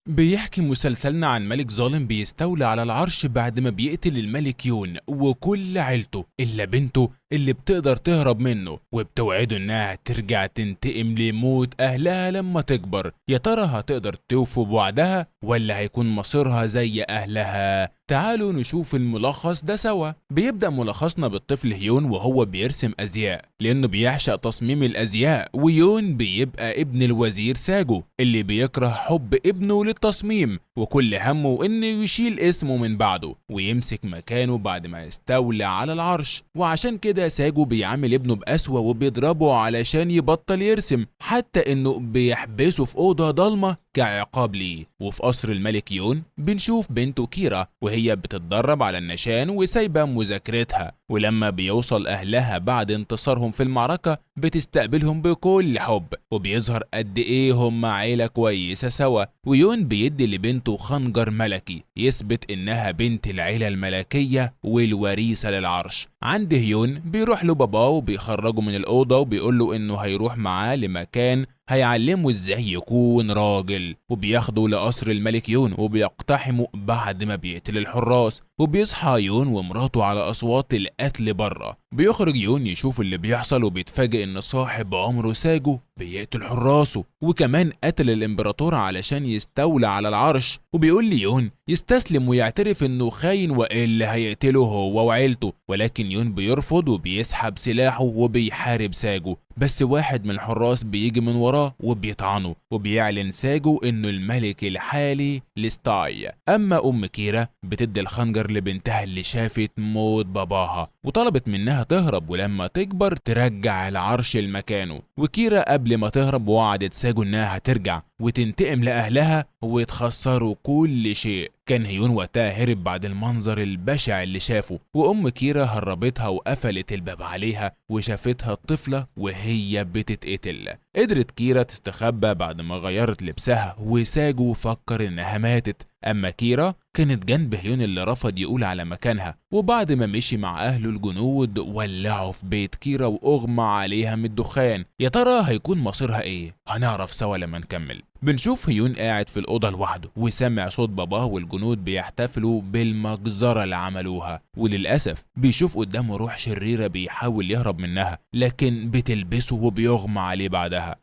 بيحكي مسلسلنا عن ملك ظالم بيستولى على العرش بعد ما بيقتل الملك يون وكل عيلته إلا بنته اللي بتقدر تهرب منه، وبتوعده إنها ترجع تنتقم لموت أهلها لما تكبر. يا ترى هتقدر توفي بوعدها ولا هيكون مصيرها زي أهلها؟ تعالوا نشوف الملخص ده سوا. بيبدأ ملخصنا بالطفل هيون وهو بيرسم أزياء لأنه بيعشق تصميم الأزياء، ويون بيبقى ابن الوزير ساجو اللي بيكره حب ابنه للتصميم وكل همه إنه يشيل اسمه من بعده ويمسك مكانه بعد ما يستولى على العرش. وعشان كده ساجو بيعامل ابنه بقسوة وبيضربه علشان يبطل يرسم، حتى إنه بيحبسه في أوضة ضلمة كعقاب ليه. وفي قصر الملك يون بنشوف بنته كيرا وهي بتتدرب على النشان وسايبة مذاكرتها، ولما بيوصل أهلها بعد انتصارهم في المعركة بتستقبلهم بكل حب، وبيظهر قد إيه هم عيلة كويسة سوا. ويون بيدي لبنته خنجر ملكي يثبت إنها بنت العيلة الملكية والوريثة للعرش. عند هيون بيروح له باباه وبيخرجه من الأوضة وبيقول له إنه هيروح معاه لمكان هيعلمه ازاي يكون راجل، وبياخده لقصر الملك يون وبيقتحمه بعد ما بيقتل الحراس. وبيصحى يون ومراته على اصوات القتل بره. بيخرج يون يشوف اللي بيحصل وبيتفاجئ ان صاحب عمره ساجو بيقتل حراسه، وكمان قتل الامبراطور علشان يستولى على العرش. وبيقول ليون يستسلم ويعترف انه خاين والا هيقتله هو وعيلته، ولكن يون بيرفض وبيسحب سلاحه وبيحارب ساجو، بس واحد من الحراس بيجي من وراه وبيطعنه، وبيعلن ساجو انه الملك الحالي لستاي. اما ام كيرا بتدي الخنجر لبنتها اللي شافت موت باباها وطلبت منها تهرب ولما تكبر ترجع العرش لمكانه. وكيرا قبل ما تهرب وعدت ساجو انها هترجع وتنتقم لأهلها وتخسروا كل شيء. كان هيون وقتها هرب بعد المنظر البشع اللي شافه، وأم كيرا هربتها وقفلت الباب عليها وشافتها الطفلة وهي بتتقتل. قدرت كيرا تستخبى بعد ما غيرت لبسها وساجو فكر إنها ماتت. أما كيرا كانت جنب هيون اللي رفض يقول على مكانها، وبعد ما مشي مع أهله الجنود ولعوا في بيت كيرا وأغمى عليها من الدخان. يا ترى هيكون مصيرها إيه؟ هنعرف سوا لما نكمل. بنشوف هيون قاعد في الأوضة لوحده وسمع صوت باباه والجنود بيحتفلوا بالمجزرة اللي عملوها، وللأسف بيشوف قدامه روح شريرة بيحاول يهرب منها لكن بتلبسه وبيغمى عليه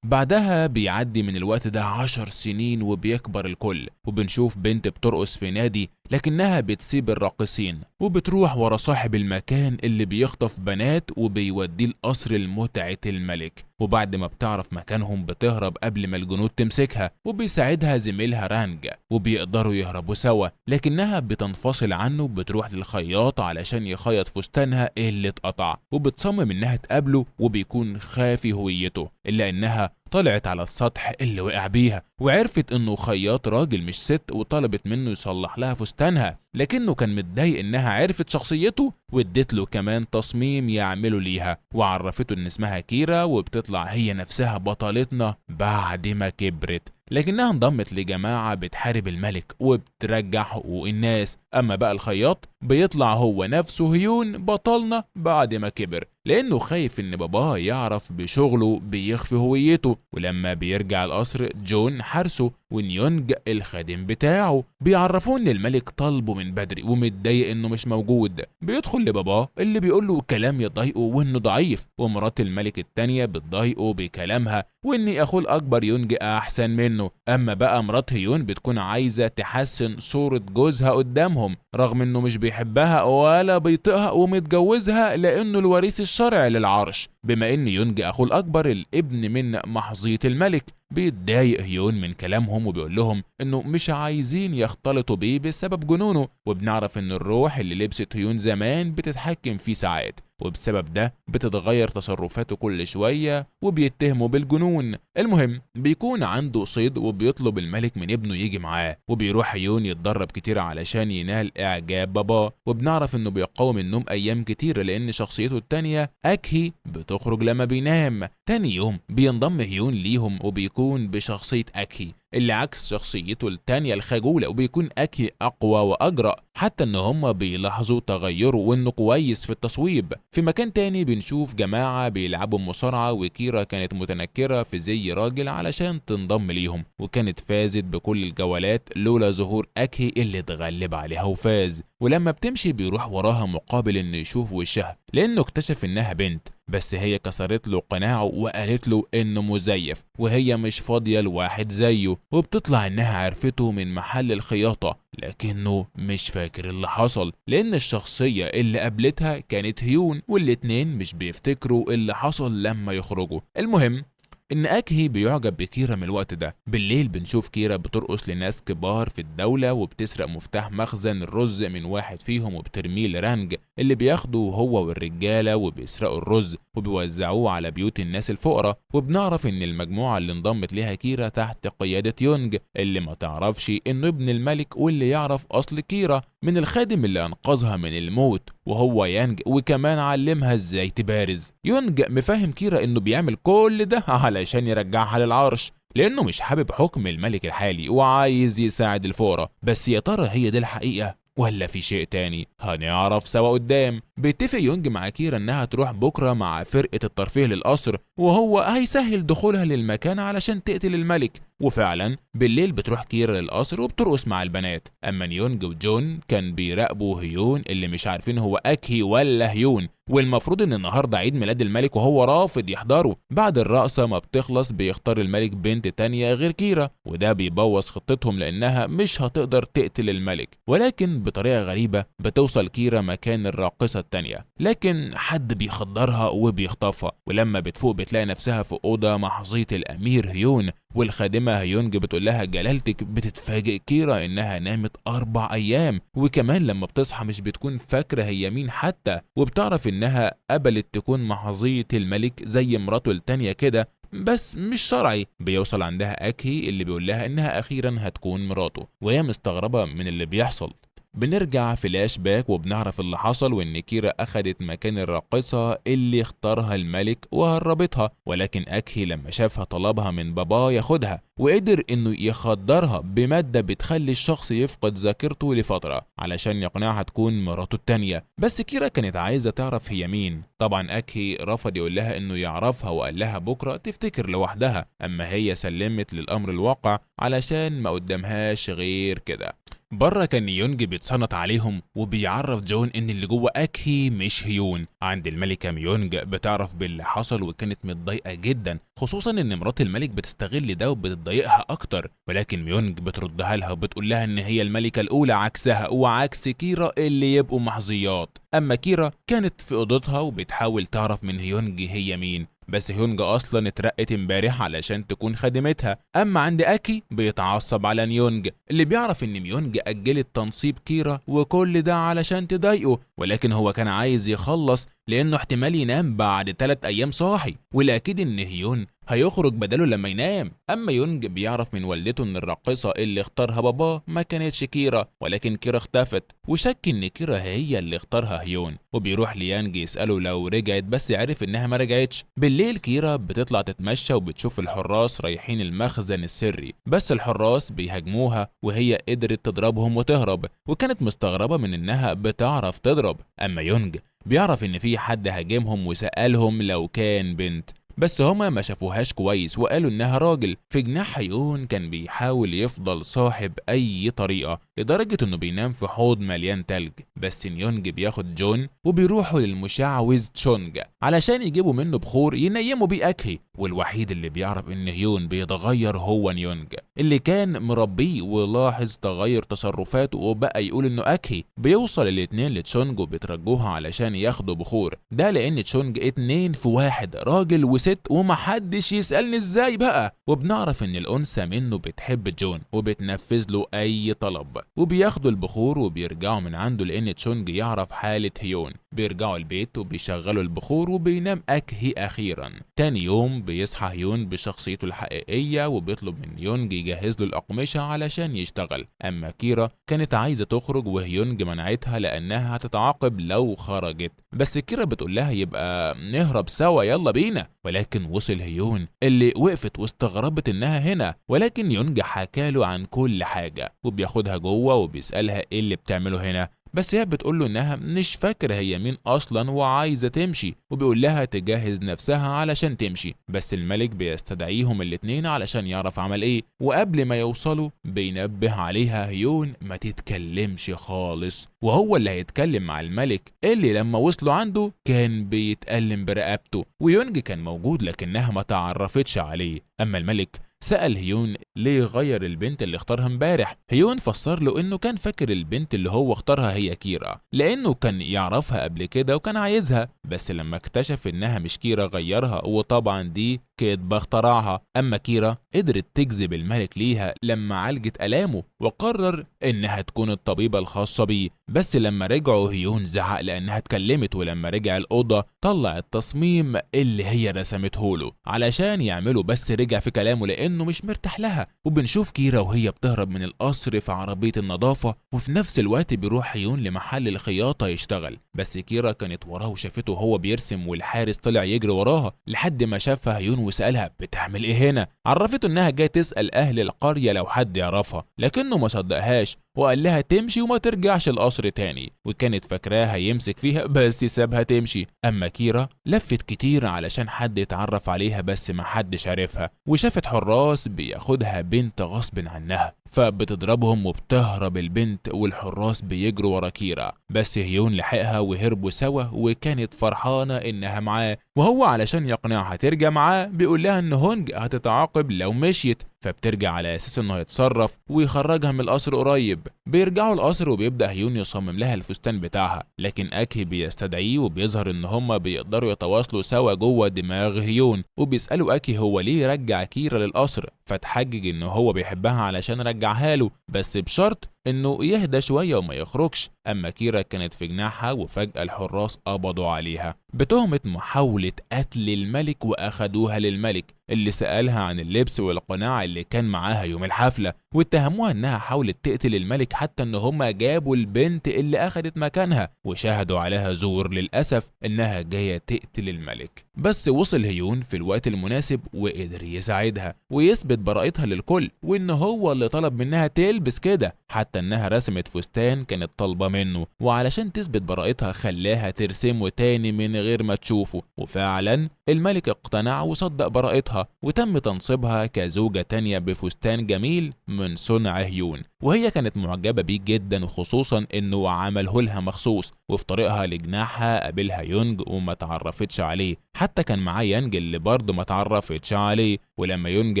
بعدها. بيعدي من الوقت ده 10 سنين وبيكبر الكل، وبنشوف بنت بترقص في نادي لكنها بتسيب الراقصين وبتروح ورا صاحب المكان اللي بيخطف بنات وبيوديه القصر لمتعة الملك. وبعد ما بتعرف مكانهم بتهرب قبل ما الجنود تمسكها، وبيساعدها زميلها رانج وبيقدروا يهربوا سوا، لكنها بتنفصل عنه وبتروح للخياط علشان يخيط فستانها اللي اتقطع، وبتصمم انها تقابله وبيكون خافي هويته، الا انها طلعت على السطح اللي وقع بيها وعرفت انه خياط راجل مش ست، وطلبت منه يصلح لها فستانها، لكنه كان متضايق انها عرفت شخصيته وادت له كمان تصميم يعمله ليها، وعرفته ان اسمها كيرا وبتطلع هي نفسها بطلتنا بعد ما كبرت، لكنها انضمت لجماعة بتحارب الملك وبترجع حقوق الناس. أما بقى الخياط بيطلع هو نفسه هيون بطلنا بعد ما كبر، لأنه خايف إن باباه يعرف بشغله بيخفي هويته. ولما بيرجع القصر جون حارسه ونيونج الخادم بتاعه بيعرفوه إن الملك طالبه من بدري ومتضايق إنه مش موجود. بيدخل لباباه اللي بيقول له كلام يضايقه وإنه ضعيف، ومرات الملك التانية بتضايقه بكلامها وإن أخوه الأكبر يونج أحسن منه. أما بقى مرات هيون بتكون عايزة تحسن صورة جوزها قدامهم رغم إنه مش بيحبها ولا بيطيقها ومتجوزها لأنه الوريث الشرعي للعرش، بما إن يونج أخوه الأكبر الابن من محظية الملك. بيتضايق هيون من كلامهم وبيقول لهم انه مش عايزين يختلطوا بيه بسبب جنونه، وبنعرف ان الروح اللي لبست هيون زمان بتتحكم فيه ساعات، وبسبب ده بتتغير تصرفاته كل شوية وبيتهمه بالجنون. المهم بيكون عنده صيد وبيطلب الملك من ابنه يجي معاه، وبيروح هيون يتدرب كتير علشان ينال اعجاب باباه، وبنعرف انه بيقاوم النوم ايام كتير لان شخصيته التانية اكهي بتخرج لما بينام. تاني يوم بينضم هيون ليهم وبيكون بشخصية اكهي، اللي عكس شخصيته التانية الخجولة، وبيكون أكهي أقوى وأجرأ، حتى إن هما بيلاحظوا تغيره وإنه كويس في التصويب. في مكان تاني بنشوف جماعة بيلعبوا مصارعة، وكيرا كانت متنكرة في زي راجل علشان تنضم ليهم، وكانت فازت بكل الجولات لولا ظهور أكهي اللي اتغلب عليها وفاز. ولما بتمشي بيروح وراها مقابل إنه يشوف وشها لأنه اكتشف إنها بنت، بس هي كسرت له قناعه وقالت له إنه مزيف وهي مش فاضية لواحد زيه، وبتطلع إنها عرفته من محل الخياطة، لكنه مش فاكر اللي حصل لأن الشخصية اللي قابلتها كانت هيون، والاتنين مش بيفتكروا اللي حصل لما يخرجوا. المهم إن أكهي بيعجب بكيرا من الوقت ده. بالليل بنشوف كيرا بترقص لناس كبار في الدولة، وبتسرق مفتاح مخزن الرز من واحد فيهم وبترميه لرانج اللي بياخده هو والرجالة وبيسرقوا الرز وبيوزعوه على بيوت الناس الفقراء. وبنعرف إن المجموعة اللي انضمت لها كيرا تحت قيادة يونج اللي ما تعرفش إنه ابن الملك واللي يعرف أصل كيرا من الخادم اللي أنقذها من الموت وهو يانج، وكمان علمها إزاي تبارز. يونج مفهم كيرا إنه بيعمل كل ده علشان يرجعها للعرش لأنه مش حابب حكم الملك الحالي وعايز يساعد الفقراء. بس يا ترى هي دي الحقيقة ولا في شيء تاني؟ هنعرف سوا قدام. بيتفق يونج مع كيرا انها تروح بكره مع فرقة الترفيه للقصر، وهو هيسهل دخولها للمكان علشان تقتل الملك. وفعلا بالليل بتروح كيرا للقصر وبترقص مع البنات. اما يونج وجون كان بيراقبوا هيون اللي مش عارفين هو اكهي ولا هيون، والمفروض ان النهارده عيد ميلاد الملك وهو رافض يحضره. بعد الرقصه ما بتخلص بيختار الملك بنت تانية غير كيرا، وده بيبوظ خطتهم لانها مش هتقدر تقتل الملك. ولكن بطريقه غريبه بتوصل كيرا مكان الراقصه التانية، لكن حد بيخدرها وبيخطفها. ولما بتفوق بتلاقي نفسها في اوضه محظيه الامير هيون، والخادمه هيونج بتقول لها جلالتك. بتتفاجئ كيرا انها نامت 4 ايام، وكمان لما بتصحى مش بتكون فاكره هي مين حتى، وبتعرف انها قبلت تكون محظيه الملك زي مراته التانية كده بس مش شرعي. بيوصل عندها اكهي اللي بيقول لها انها اخيرا هتكون مراته، وهي مستغربه من اللي بيحصل. بنرجع فلاش باك وبنعرف اللي حصل، وان كيرا اخدت مكان الراقصة اللي اختارها الملك وهربتها، ولكن اكهي لما شافها طلبها من باباه ياخدها، وقدر انه يخدرها بمادة بتخلي الشخص يفقد ذاكرته لفترة علشان يقنعها تكون مراته التانية. بس كيرا كانت عايزة تعرف هي مين. طبعا اكهي رفض يقول لها انه يعرفها وقال لها بكرة تفتكر لوحدها، اما هي سلمت للامر الواقع علشان ما قدامهاش غير كده. بره كان يونج بيتصنت عليهم وبيعرف جون ان اللي جوه اكهي مش هيون. عند الملكه ميونج بتعرف باللي حصل وكانت متضايقه جدا، خصوصا ان مرات الملك بتستغل ده وبتضايقها اكتر. ولكن ميونج بتردها لها وبتقول لها ان هي الملكه الاولى عكسها وعكس كيرا اللي يبقوا محظيات. اما كيرا كانت في اوضتها وبتحاول تعرف من هيونج هي مين، بس هيونج اصلا اترقت امبارح علشان تكون خادمتها. اما عند اكي بيتعصب على نيونج اللي بيعرف ان ميونج اجلت تنصيب كيرا وكل ده علشان تضايقه، ولكن هو كان عايز يخلص لانه احتمال ينام بعد 3 ايام صاحي، والاكيد ان هيون هيخرج بداله لما ينام. اما يونج بيعرف من والدته ان الراقصه اللي اختارها باباه ما كانتش كيرا، ولكن كيرا اختفت وشك ان كيرا هي اللي اختارها هيون، وبيروح ليانج يساله لو رجعت، بس عرف انها ما رجعتش. بالليل كيرا بتطلع تتمشى وبتشوف الحراس رايحين المخزن السري، بس الحراس بيهاجموها وهي قدرت تضربهم وتهرب، وكانت مستغربه من انها بتعرف تضرب. اما يونج بيعرف ان في حد هاجمهم وسألهم لو كان بنت، بس هما ما شافوهاش كويس وقالوا انها راجل. في جناح هيون كان بيحاول يفضل صاحب اي طريقة لدرجة انه بينام في حوض مليان تلج، بس نيونج بياخد جون وبيروحوا للمشعوذ تشونج علشان يجيبوا منه بخور ينيموا بيه اكهي. والوحيد اللي بيعرف ان هيون بيتغير هو نيونج اللي كان مربيه ولاحظ تغير تصرفاته وبقى يقول انه اكهي. بيوصل الاتنين لتشونج وبيترجوها علشان ياخدوا بخور ده، لان تشونج 2 في 1، راجل وست، ومحدش يسألني ازاي بقى. وبنعرف ان الانثى منه بتحب جون وبتنفذ له اي طلب، وبياخدوا البخور وبيرجعوا من عنده لان لأن تشونج يعرف حالة هيون. بيرجعوا البيت وبيشغلوا البخور وبينام أكهي أخيرا. تاني يوم بيصحى هيون بشخصيته الحقيقية وبيطلب من يونج يجهز له الأقمشة علشان يشتغل. أما كيرا كانت عايزة تخرج وهيونج منعتها لأنها هتتعاقب لو خرجت، بس كيرا بتقول لها يبقى نهرب سوا يلا بينا. ولكن وصل هيون اللي وقفت واستغربت إنها هنا، ولكن يونج حكاله عن كل حاجة وبياخدها جوه وبيسألها إيه اللي بتعمله هنا، بس هي بتقوله إنها مش فاكرة هي مين أصلا وعايزة تمشي، وبيقول لها تجهز نفسها علشان تمشي. بس الملك بيستدعيهم الاتنين علشان يعرف عمل إيه، وقبل ما يوصلوا بينبه عليها هيون ما تتكلمش خالص، وهو اللي هيتكلم مع الملك اللي لما وصلوا عنده كان بيتألم برقبته، ويونج كان موجود لكنها ما تعرفتش عليه. أما الملك سأل هيون ليه غير البنت اللي اختارها امبارح. هيون فسر له انه كان فاكر البنت اللي هو اختارها هي كيرا لانه كان يعرفها قبل كده وكان عايزها، بس لما اكتشف انها مش كيرا غيرها، وطبعا دي كدبة اخترعها. اما كيرا قدرت تجذب الملك ليها لما عالجت الامه وقرر انها تكون الطبيبة الخاصة بيه. بس لما رجعوا هيون زعق لانها اتكلمت، ولما رجع الاوضة طلع التصميم اللي هي رسمته له علشان يعمله، بس رجع في كلامه لانه مش مرتاح لها. وبنشوف كيرا وهي بتهرب من القصر في عربية النظافة، وفي نفس الوقت بيروح هيون لمحل الخياطة يشتغل، بس كيرا كانت وراه وشافته وهو بيرسم، والحارس طلع يجري وراها لحد ما شافها هيون وسألها بتعمل ايه هنا. عرفته انها جايه تسأل اهل القرية لو حد يعرفها، لكنه ما صدقهاش وقال لها تمشي وما ترجعش القصر تاني، وكانت فاكراها يمسك فيها بس سابها تمشي. اما كيرا لفت كتير علشان حد يتعرف عليها بس ما حدش عرفها، وشافت حراس بياخدها بنت غصب عنها فبتضربهم وبتهرب البنت، والحراس بيجروا ورا كيرا، بس هيون لحقها وهربوا سوا، وكانت فرحانة انها معاه. وهو علشان يقنعها ترجع معاه بيقول لها ان هونج هتتعاقب لو مشيت، فبترجع على اساس انه هيتصرف ويخرجها من القصر قريب. بيرجعوا القصر وبيبدا هيون يصمم لها الفستان بتاعها، لكن اكي بيستدعيه وبيظهر ان هما بيقدروا يتواصلوا سوا جوه دماغ هيون، وبيسالوا اكي هو ليه رجع كيرا للقصر، فتحجج ان هو بيحبها علشان رجعها له، بس بشرط انه يهدى شويه وما يخرجش. اما كيرا كانت في جناحها وفجاه الحراس قبضوا عليها بتهمه محاوله قتل الملك، واخدوها للملك اللي سالها عن اللبس والقناع اللي كان معاها يوم الحفله، واتهموها انها حاولت تقتل الملك، حتى ان هما جابوا البنت اللي اخدت مكانها وشاهدوا عليها زور للاسف انها جايه تقتل الملك. بس وصل هيون في الوقت المناسب وقدر يساعدها ويثبت براءتها للكل، وان هو اللي طلب منها تلبس كده، حتى انها رسمت فستان كانت طالبه منه، وعلشان تثبت براءتها خلاها ترسمه تاني من غير ما تشوفه. وفعلا الملك اقتنع وصدق براءتها، وتم تنصيبها كزوجة تانية بفستان جميل من صنع هيون، وهي كانت معجبة بيه جدا، وخصوصا انه عمله لها مخصوص. وفي طريقها لجناحها قابلها يونج وما تعرفتش عليه، حتى كان معاه يانج اللي برضه ما تعرفتش عليه. ولما يونج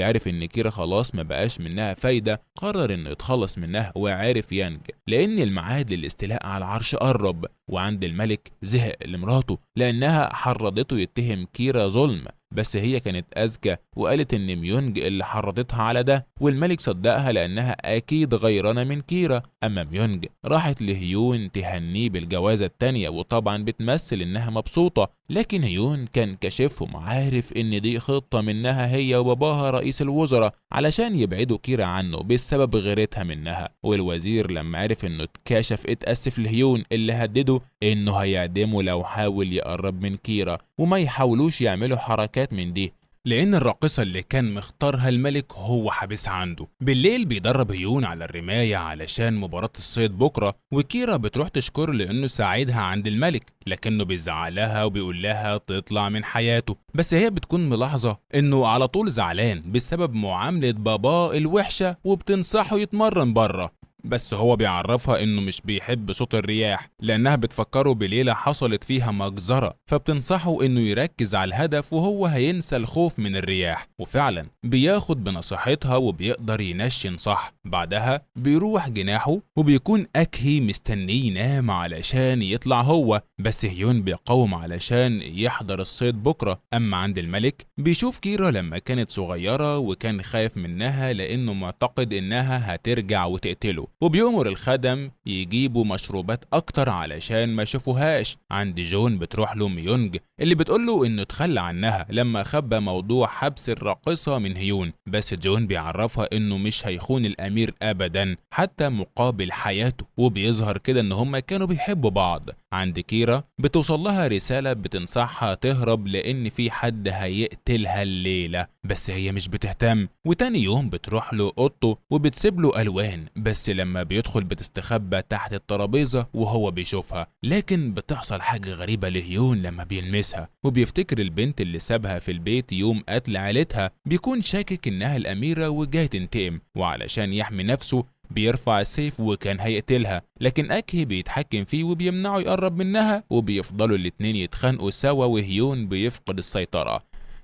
عرف ان كيرا خلاص ما بقاش منها فايدة قرر انه يتخلص منها، وعرف يانج لان الميعاد للاستيلاء على العرش قرب. وعند الملك زهق لمراته لانها حرضته يتهم كيرا ظلم، بس هي كانت أذكى وقالت إن ميونج اللي حرضتها على ده، والملك صدقها لأنها أكيد غيرانة من كيرا. أما ميونج راحت لهيون تهنيه بالجوازة التانية، وطبعا بتمثل إنها مبسوطة، لكن هيون كان كشفهم عارف إن دي خطة منها هي وباباها رئيس الوزراء علشان يبعدوا كيرا عنه بسبب غيرتها منها. والوزير لما عرف إنه اتكشف اتأسف لهيون اللي هدده إنه هيعدمه لو حاول يقرب من كيرا، وما يحاولوش يعملوا حركات من دي لأن الراقصة اللي كان مختارها الملك هو حابسها عنده. بالليل بيدرب هيون على الرماية علشان مباراة الصيد بكرة، وكيرا بتروح تشكره لأنه ساعدها عند الملك، لكنه بيزعلها وبيقول لها تطلع من حياته، بس هي بتكون ملاحظة إنه على طول زعلان بسبب معاملة باباه الوحشة، وبتنصحه يتمرن بره، بس هو بيعرفها انه مش بيحب صوت الرياح لانها بتفكره بليلة حصلت فيها مجزرة، فبتنصحه انه يركز على الهدف وهو هينسى الخوف من الرياح، وفعلا بياخد بنصيحتها وبيقدر ينشن صح. بعدها بيروح جناحه وبيكون اكهي مستنيه ينام علشان يطلع هو، بس هيون بيقاوم علشان يحضر الصيد بكرة. اما عند الملك بيشوف كيرا لما كانت صغيرة وكان خايف منها لانه معتقد انها هترجع وتقتله، وبيأمر الخدم يجيبوا مشروبات أكتر علشان ما شافوهاش. عند جون بتروح له ميونج اللي بتقوله إنه اتخلى عنها لما خبى موضوع حبس الراقصة من هيون، بس جون بيعرفها إنه مش هيخون الأمير أبدا حتى مقابل حياته، وبيظهر كده إن هما كانوا بيحبوا بعض. عند كيرا بتوصل لها رسالة بتنصحها تهرب لأن في حد هيقتلها الليلة، بس هي مش بتهتم. وتاني يوم بتروح له أوضته وبتسيب له ألوان، بس لما بيدخل بتستخبى تحت الترابيزة وهو بيشوفها. لكن بتحصل حاجة غريبة لهيون لما بيلمسها، وبيفتكر البنت اللي سابها في البيت يوم قتل عيلتها، بيكون شاكك إنها الأميرة وجاي تنتقم، وعلشان يحمي نفسه بيرفع السيف وكان هيقتلها، لكن أكهي بيتحكم فيه وبيمنعه يقرب منها، وبيفضلوا الاتنين يتخانقوا سوا وهيون بيفقد السيطرة.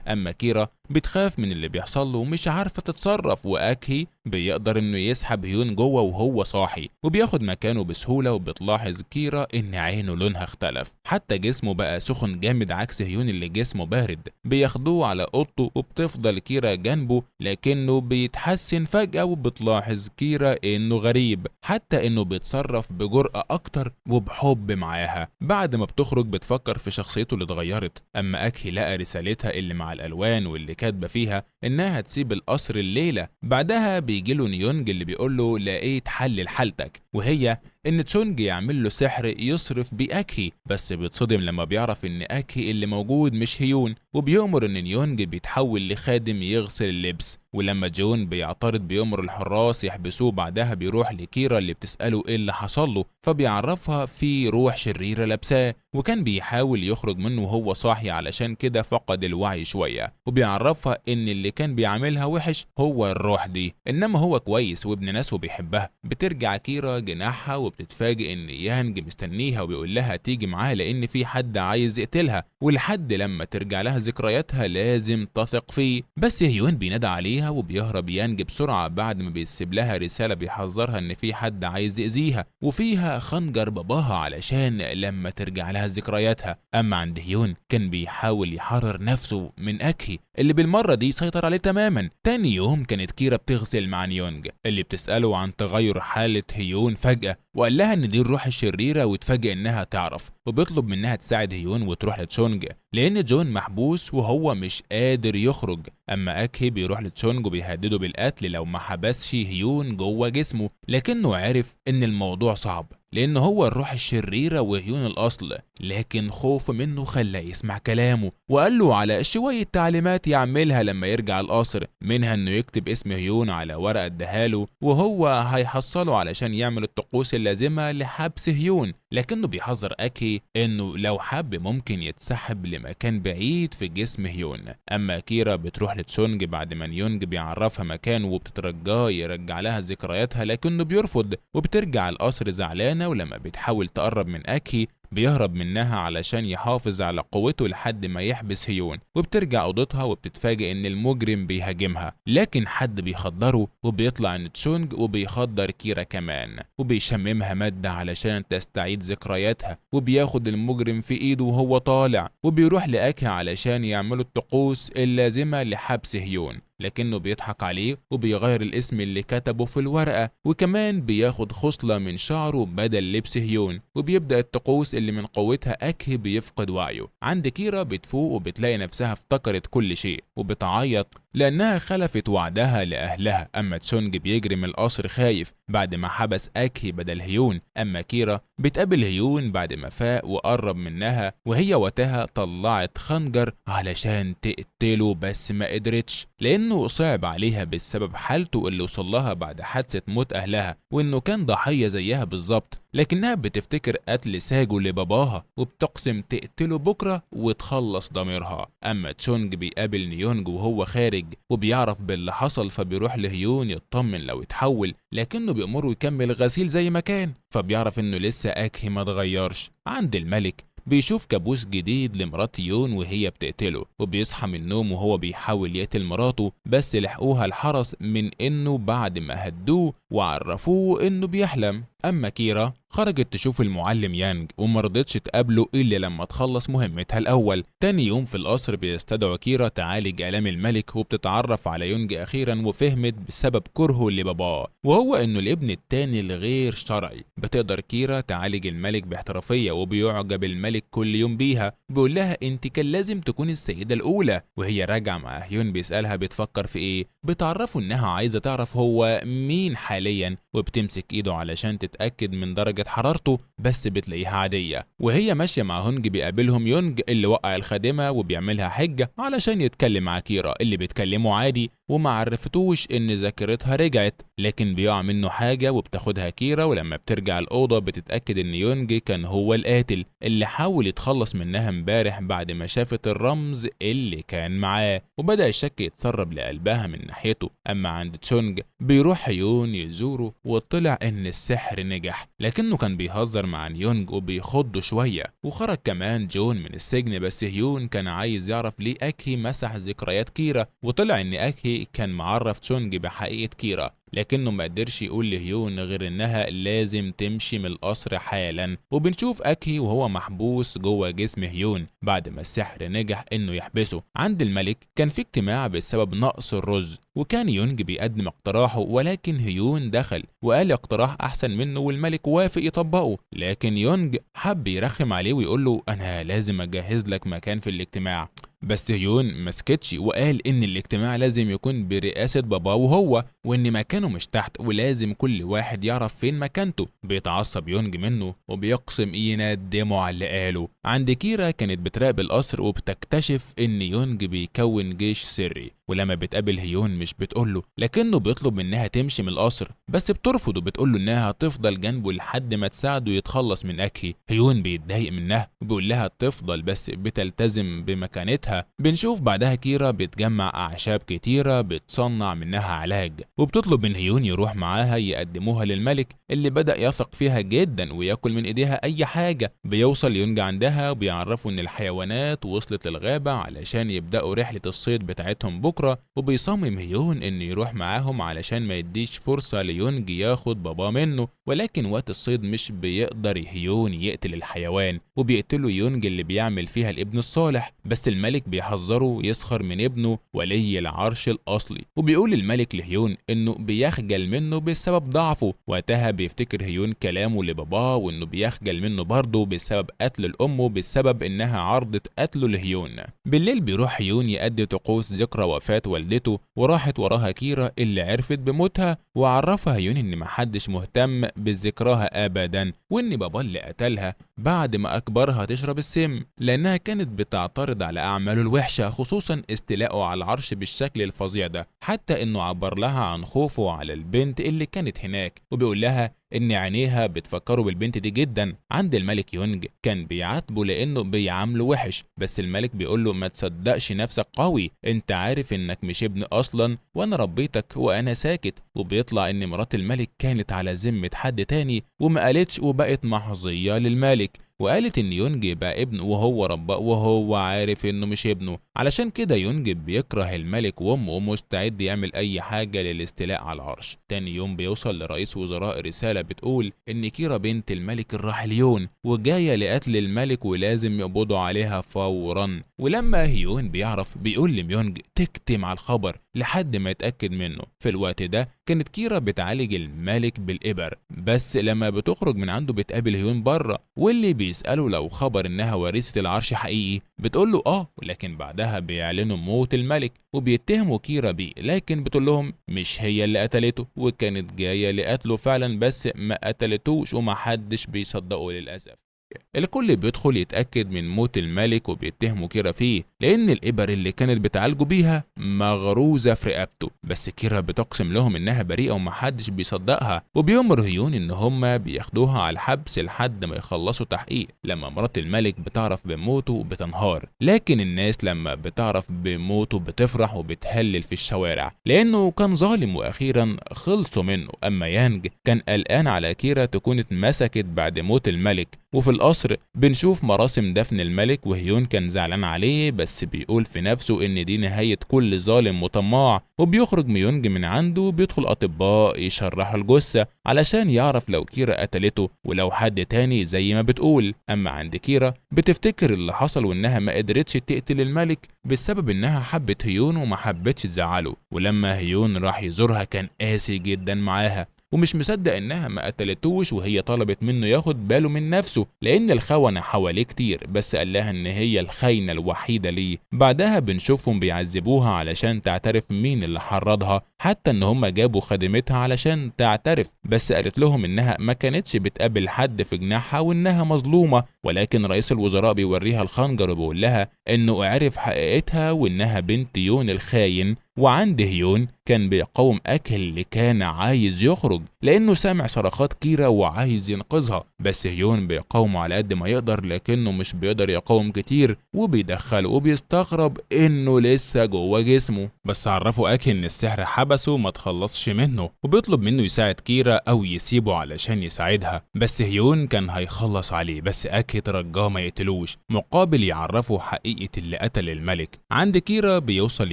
أما كيرا بتخاف من اللي بيحصل له ومش عارفة تتصرف، وأكهي بيقدر إنه يسحب هيون جوه وهو صاحي وبياخد مكانه بسهولة. وبتلاحظ كيرا إن عينه لونها اختلف، حتى جسمه بقى سخن جامد عكس هيون اللي جسمه بارد. بياخدوه على أوضته وبتفضل كيرا جنبه، لكنه بيتحسن فجأة، وبتلاحظ كيرا إنه غريب، حتى إنه بيتصرف بجرأة أكتر وبحب معاها. بعد ما بتخرج بتفكر في شخصيته اللي اتغيرت. أما أكهي لقى رسالتها اللي مع الألوان واللي كاتبه فيها انها تسيب القصر الليله. بعدها بيجيله نيونج اللي بيقوله لقيت حل لحالتك، وهي ان تشونج يعمل له سحر يصرف بيه أكهي، بس بيتصدم لما بيعرف ان أكهي اللي موجود مش هيون، وبيأمر ان نيونج بيتحول لخادم يغسل اللبس. ولما جون بيعترض بيأمر الحراس يحبسوه. بعدها بيروح لكيرا اللي بتسأله ايه اللي حصل له، فبيعرفها في روح شريرة لابساه وكان بيحاول يخرج منه وهو صاحي، علشان كده فقد الوعي شوية. وبيعرفها ان اللي كان بيعاملها وحش هو الروح دي، انما هو كويس وابن ناس وبيحبها. بترجع كيرا جناحها وبتتفاجئ ان يانج مستنيها وبيقول لها تيجي معاه لان في حد عايز يقتلها، ولحد لما ترجع لها ذكرياتها لازم تثق فيه. بس هيون بينادى عليها وبيهرب يانج بسرعة بعد ما بيسيب لها رسالة بيحذرها ان في حد عايز يأذيها، وفيها خنجر باباها علشان لما ترجع لها ذكرياتها. اما عند هيون كان بيحاول يحرر نفسه من أكهي اللي بالمرة دي سيطر عليه تماما. تاني يوم كانت كيرا بتغسل مع نيونج اللي بتسأله عن تغير حالة هيون فجأة، وقال لها ان دي الروح الشريرة، وتفاجئ انها تعرف، وبيطلب منها تساعد هيون وتروح لتشونج لان جون محبوس وهو مش قادر يخرج. اما أكهي بيروح لتشونج وبيهدده بالقتل لو ما حبسش هيون جوه جسمه، لكنه عرف ان الموضوع صعب لان هو الروح الشريرة وهيون الاصل، لكن خوفه منه خلاه يسمع كلامه وقال له على شوية تعليمات يعملها لما يرجع القصر، منها انه يكتب اسم هيون على ورقة اداهاله وهو هيحصله علشان يعمل الطقوس اللازمة لحبس هيون. لكنه بيحذر أكهي انه لو حب ممكن يتسحب لمكان بعيد في جسم هيون. اما كيرا بتروح لتشونج بعد ما نيونج بيعرفها مكانه وبتترجاه يرجع لها ذكرياتها، لكنه بيرفض، وبترجع القصر زعلانة. ولما بتحاول تقرب من أكهي بيهرب منها علشان يحافظ على قوته لحد ما يحبس هيون. وبترجع اوضتها وبتتفاجئ ان المجرم بيهاجمها، لكن حد بيخدره وبيطلع ان تشونج وبيخدر كيرا كمان، وبيشممها مادة علشان تستعيد ذكرياتها، وبياخد المجرم في ايده وهو طالع، وبيروح لأكهي علشان يعملوا الطقوس اللازمة لحبس هيون، لكنه بيضحك عليه وبيغير الاسم اللي كتبه في الورقة، وكمان بياخد خصلة من شعره بدل لبس هيون، وبيبدأ الطقوس اللي من قوتها أكهي بيفقد وعيه. عند كيرا بتفوق وبتلاقي نفسها افتكرت كل شيء وبتعيط لأنها خلفت وعدها لأهلها. أما تشونج بيجري من القصر خايف بعد ما حبس أكهي بدل هيون. أما كيرا بتقابل هيون بعد ما فاق وقرب منها، وهي وقتها طلعت خنجر علشان تقتله بس ما قدرتش لأنه صعب عليها بسبب حالته اللي وصلها بعد حادثة موت أهلها، وإنه كان ضحية زيها بالظبط. لكنها بتفتكر قتل ساجو لباباها وبتقسم تقتله بكرة وتخلص ضميرها. أما تشونج بيقابل نيونج وهو خارج وبيعرف باللي حصل، فبيروح لهيون يطمن لو اتحول، لكنه بيأمره يكمل غسيل زي ما كان، فبيعرف إنه لسه أكهي ما اتغيرش. عند الملك بيشوف كابوس جديد لمرات يون وهي بتقتله، وبيصحى من النوم وهو بيحاول يقتل مراته، بس لحقوها الحرس من انه بعد ما هدوه وعرفوه انه بيحلم. اما كيرا خرجت تشوف المعلم يانج ومرضتش تقابله الا لما تخلص مهمتها الاول. تاني يوم في القصر بيستدعوا كيرا تعالج الام الملك، وبتتعرف على يونج اخيرا وفهمت بسبب كرهه لباباه وهو انه الابن التاني الغير شرعي. بتقدر كيرا تعالج الملك باحترافيه وبيعجب الملك كل يوم بيها، بيقول لها انت كان لازم تكوني السيدة الاولى. وهي راجعه مع هيون بيسالها بتفكر في ايه، بتعرفه انها عايزه تعرف هو مين حاليا، وبتمسك ايده علشان تتاكد من درجه حرارته بس بتلاقيها عادية. وهي ماشية مع هونج بيقابلهم يونج اللي وقع الخادمة وبيعملها حجه علشان يتكلم مع كيرا اللي بيتكلموا عادي وما عرفتوش ان ذاكرتها رجعت، لكن بيقع منه حاجة وبتاخدها كيرا. ولما بترجع الاوضة بتتاكد ان يونج كان هو القاتل اللي حاول يتخلص منها امبارح بعد ما شافت الرمز اللي كان معاه، وبدا الشك يتسرب لقلبها من ناحيته. اما عند تشونج بيروح هيون يزوره وطلع ان السحر نجح، لكنه كان بيهزر مع يونج وبيخضه شوية. وخرج كمان جون من السجن، بس هيون كان عايز يعرف ليه اكهي مسح ذكريات كيرا، وطلع ان اكهي كان معرف تشونج بحقيقة كيرا، لكنه ما قدرش يقول لهيون غير انها لازم تمشي من القصر حالا. وبنشوف اكهي وهو محبوس جوه جسم هيون بعد ما السحر نجح انه يحبسه. عند الملك كان في اجتماع بسبب نقص الرز، وكان يونج بيقدم اقتراحه، ولكن هيون دخل وقال اقتراح احسن منه والملك وافق يطبقه، لكن يونج حب يرخم عليه ويقول له انا لازم اجهز لك مكان في الاجتماع. بس هيون مسكتش وقال ان الاجتماع لازم يكون برئاسة باباه وهو، وان مكانه مش تحت ولازم كل واحد يعرف فين مكانته. بيتعصب يونج منه وبيقسم يندمه على اللي قاله. عند كيرا كانت بتراقب القصر وبتكتشف ان يونج بيكون جيش سري، ولما بتقابل هيون مش بتقوله، لكنه بيطلب منها تمشي من القصر، بس بترفض وبتقوله انها تفضل جنبه لحد ما تساعده يتخلص من اكهي. هيون بيتضايق منها وبيقول لها تفضل بس بتلتزم بمكانتها. بنشوف بعدها كيرا بتجمع اعشاب كتيرة بتصنع منها علاج، وبتطلب من هيون يروح معاها يقدموها للملك اللي بدأ يثق فيها جدا وياكل من ايديها اي حاجة. بيوصل يونج عندها وبيعرفوا ان الحيوانات وصلت للغابه علشان يبدأوا رحله الصيد بتاعتهم بكره، وبيصمم هيون انه يروح معاهم علشان ما يديش فرصة ليونج ياخد باباه منه. ولكن وقت الصيد مش بيقدر هيون يقتل الحيوان، وبيقتله يونج اللي بيعمل فيها الابن الصالح، بس الملك بيحذره يسخر من ابنه ولي العرش الاصلي. وبيقول الملك لهيون انه بيخجل منه بسبب ضعفه. وقتها بيفتكر هيون كلامه لباباه وانه بيخجل منه برضه بسبب قتل الام بسبب انها عرضت قتله لهيون. بالليل بيروح هيون يأدي طقوس ذكرى وفاة والدته، وراحت وراها كيرا اللي عرفت بموتها، وعرفها هيون ان محدش مهتم بذكراها ابدا، وان بابا اللي قتلها بعد ما اكبرها تشرب السم لانها كانت بتعترض على اعماله الوحشة، خصوصا استيلائه على العرش بالشكل الفظيع ده، حتى انه عبر لها عن خوفه على البنت اللي كانت هناك، وبيقول لها ان عينيها بتفكروا بالبنت دي جدا. عند الملك يونج كان بيعاتبه لانه بيعامله وحش، بس الملك بيقول له ما تصدقش نفسك قوي، انت عارف انك مش ابن اصلا وانا ربيتك وانا ساكت. وبيطلع ان مرات الملك كانت على ذمة حد تاني وما قالتش وبقت محظية للملك، وقالت ان يونج بقى ابنه وهو رباه وهو عارف انه مش ابنه. علشان كده يونج بيكره الملك وامه ومستعد يعمل اي حاجة للاستيلاء على العرش. تاني يوم بيوصل لرئيس وزراء رسالة بتقول ان كيرا بنت الملك الراحل يون وجاية لقتل الملك ولازم يقبضوا عليها فورا. ولما هيون بيعرف بيقول لميونج تكتم على الخبر لحد ما يتاكد منه. في الوقت ده كانت كيرا بتعالج الملك بالإبر، بس لما بتخرج من عنده بتقابل هيون بره، واللي بيسأله لو خبر انها وريثة العرش حقيقي بتقول له اه، ولكن بعدها بيعلنوا موت الملك وبيتهموا كيرا بيه، لكن بتقول لهم مش هي اللي قتلته وكانت جاية لقتله فعلا بس ما قتلتوش ومحدش بيصدقه للأسف. الكل بيدخل يتأكد من موت الملك وبيتهموا كيرا فيه لأن الإبر اللي كانت بتعالجه بيها مغروزة في رقبته، بس كيرا بتقسم لهم إنها بريئة ومحدش بيصدقها، وبيأمر هيون إن هما بياخدوها على الحبس لحد ما يخلصوا تحقيق. لما مرات الملك بتعرف بموته بتنهار، لكن الناس لما بتعرف بموته بتفرح وبتهلل في الشوارع لأنه كان ظالم وأخيرا خلصوا منه. أما يانج كان قلقان على كيرا تكون اتمسكت بعد موت الملك، وفي القصر بنشوف مراسم دفن الملك، وهيون كان زعلان عليه بس بيقول في نفسه ان دي نهاية كل ظالم وطماع. وبيخرج ميونج من عنده وبيدخل اطباء يشرحوا الجثة علشان يعرف لو كيرا قتلته ولو حد تاني زي ما بتقول. اما عند كيرا بتفتكر اللي حصل وانها ما قدرتش تقتل الملك بسبب انها حبت هيون وما حبتش تزعله. ولما هيون راح يزورها كان قاسي جدا معاها ومش مصدق انها ما قتلتوش، وهي طلبت منه ياخد باله من نفسه لان الخونة حواليه كتير، بس قال لها ان هي الخاينة الوحيدة ليه. بعدها بنشوفهم بيعذبوها علشان تعترف مين اللي حرضها، حتى ان هم جابوا خادمتها علشان تعترف، بس قالت لهم انها ما كانتش بتقابل حد في جناحها وانها مظلومة. ولكن رئيس الوزراء بيوريها الخنجر وبيقول لها انه عرف حقيقتها وانها بنت يون الخاين. وعند هيون كان بيقاوم أكل اللي كان عايز يخرج لأنه سامع صرخات كيرا وعايز ينقذها، بس هيون بيقاومه على قد ما يقدر لكنه مش بيقدر يقاوم كتير وبيدخله وبيستغرب إنه لسه جوه جسمه. بس عرفوا أكل إن السحر حبسه ما تخلصش منه، وبيطلب منه يساعد كيرا أو يسيبه علشان يساعدها، بس هيون كان هيخلص عليه، بس أكل ترجاه ما يقتلوش مقابل يعرفه حقيقة اللي قتل الملك. عند كيرا بيوصل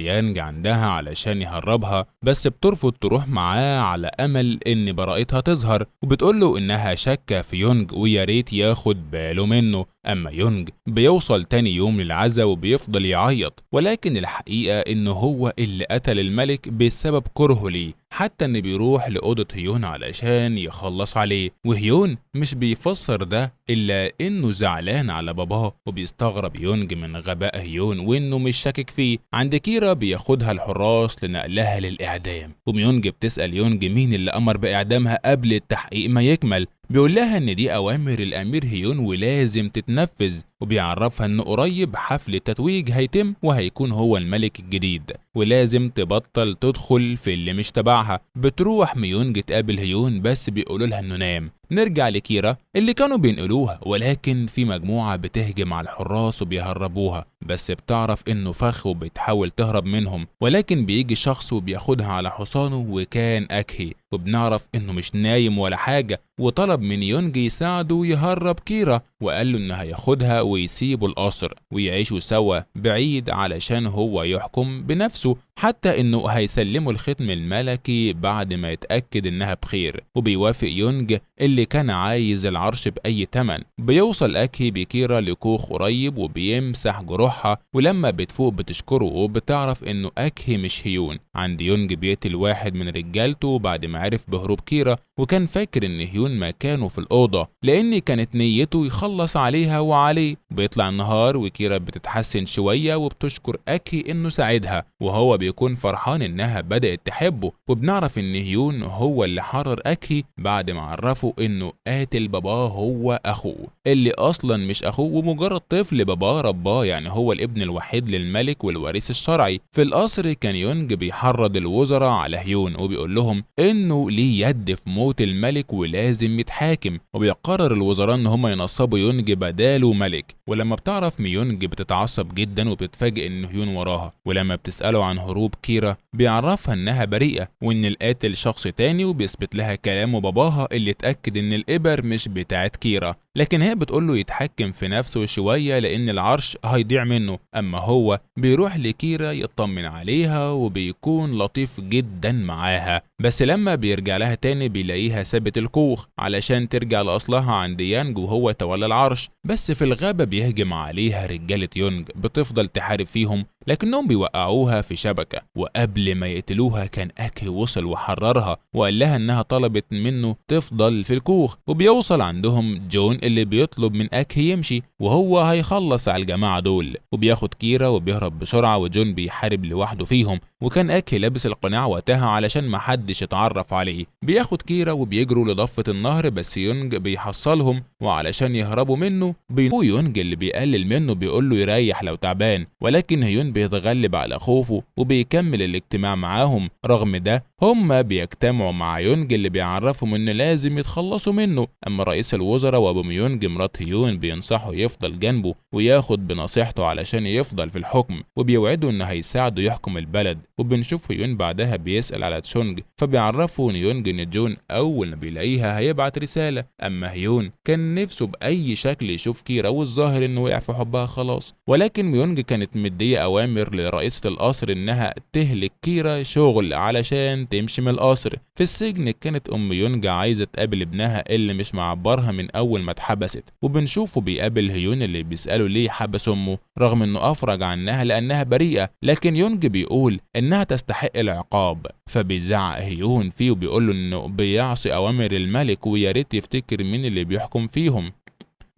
يانج عندها علشان يهربها، بس بترفض تروح معاه على امل ان براءتها تظهر، وبتقوله انها شاكه في يونج ويا ريت ياخد باله منه. اما يونج بيوصل تاني يوم للعزا وبيفضل يعيط، ولكن الحقيقه انه هو اللي قتل الملك بسبب كرهه ليه، حتى ان بيروح لأوضة هيون علشان يخلص عليه، وهيون مش بيفسر ده الا انه زعلان على باباه. وبيستغرب يونج من غباء هيون وانه مش شاكك فيه. عند كيرا بياخدها الحراس لنقلها للاعدام، وميونج بتسأل يونج مين اللي امر باعدامها قبل التحقيق ما يكمل، بيقول لها ان دي اوامر الامير هيون ولازم تتنفذ، وبيعرفها ان قريب حفل التتويج هيتم وهيكون هو الملك الجديد ولازم تبطل تدخل في اللي مش تبعها. بتروح ميونج تقابل هيون بس بيقولوا لها انه نام. نرجع لكيرا اللي كانوا بينقلوها، ولكن في مجموعة بتهجم على الحراس وبيهربوها، بس بتعرف انه فخ وبتحاول تهرب منهم، ولكن بيجي شخص وبياخدها على حصانه وكان أكهي، وبنعرف انه مش نايم ولا حاجة، وطلب من يونج يساعده يهرب كيرا، وقال له انه هياخدها ويسيبوا القصر ويعيشوا سوا بعيد علشان هو يحكم بنفسه، حتى انه هيسلموا الختم الملكي بعد ما يتأكد انها بخير. وبيوافق يونج اللي كان عايز العرش بأي تمن. بيوصل أكهي بكيرا لكوخ قريب وبيمسح جروحها، ولما بتفوق بتشكره وبتعرف انه أكهي مش هيون. عند يونج بيقتل واحد من رجالته بعد ما عرف بهروب كيرا، وكان فاكر ان هيون مكانه في الأوضة لأن كانت نيته يخلص عليها وعليه. بيطلع النهار وكيرا بتتحسن شوية وبتشكر أكهي انه ساعدها، وهو بيكون فرحان انها بدأت تحبه. وبنعرف ان هيون هو اللي حرر أكهي بعد ما عرفه انه قاتل باباه هو اخوه اللي اصلا مش اخوه ومجرد طفل باباه رباه، يعني هو الابن الوحيد للملك والوريث الشرعي. في القصر كان يونج بيحرض الوزراء على هيون وبيقول لهم انه ليه يد في موت الملك ولازم يتحاكم، وبيقرر الوزراء ان هم ينصبوا يونج بداله ملك. ولما بتعرف ميونج بتتعصب جدا وبتتفاجئ ان هيون وراها، ولما بتسأله عن هروب كيرا بيعرفها انها بريئة وان القاتل شخص تاني، وبيثبت لها كلامه باباها اللي اتأكد ان الإبر مش بتاعت كيرا، لكن هي بتقوله يتحكم في نفسه شوية لأن العرش هيضيع منه. أما هو بيروح لكيرا يطمن عليها وبيكون لطيف جدا معاها، بس لما بيرجع لها تاني بيلاقيها سابت الكوخ علشان ترجع لأصلها عند يانج وهو تولى العرش. بس في الغابة بيهجم عليها رجالة يونج، بتفضل تحارب فيهم لكنهم بيوقعوها في شبكة، وقبل ما يقتلوها كان أكي وصل وحررها وقال لها إنها طلبت منه تفضل في الكوخ. وبيوصل عندهم جون اللي بيطلب من أكي يمشي وهو هيخلص على الجماعة دول، وبياخد كيرا وبيهرب بسرعة، وجون بيحارب لوحده فيهم، وكان أكي لابس القناع وقتها علشان محدش يتعرف عليه. بياخد كيرا وبيجروا لضفة النهر، بس يونج بيحصلهم، وعلشان يهربوا منه يونج اللي بيقلل منه بيقول له يريح لو تعبان، ولكن هيون بيتغلب على خوفه وبيكمل الاجتماع معاهم. رغم ده هما بيجتمعوا مع يونج اللي بيعرفهم ان لازم يتخلصوا منه. اما رئيس الوزراء وابو ميونج ميونج مرات هيون بينصحه يفضل جنبه وياخد بنصيحته علشان يفضل في الحكم، وبيوعده انه هيساعده يحكم البلد. وبنشوف هيون بعدها بيسأل على تشونج، فبيعرفه نيونج ان جون اول ما بيلاقيها هيبعت رسالة. اما هيون كان نفسه باي شكل يشوف كيرا، والظاهر انه وقع في حبها خلاص. ولكن ميونج كانت مدية اوامر لرئيسة القصر انها تهلك كيرا شغل علشان تمشي من القصر. في السجن كانت ام يونج عايزة تقابل ابنها اللي مش معبرها من اول ما اتحبست، وبنشوفه بيقابل هيون اللي بيسأله ليه حبس امه رغم انه افرج عنها لانها بريئة، لكن يونج بيقول انها تستحق العقاب. فبيزعق هيون فيه وبيقول له انه بيعصي اوامر الملك ويا ريت يفتكر مين اللي بيحكم فيهم.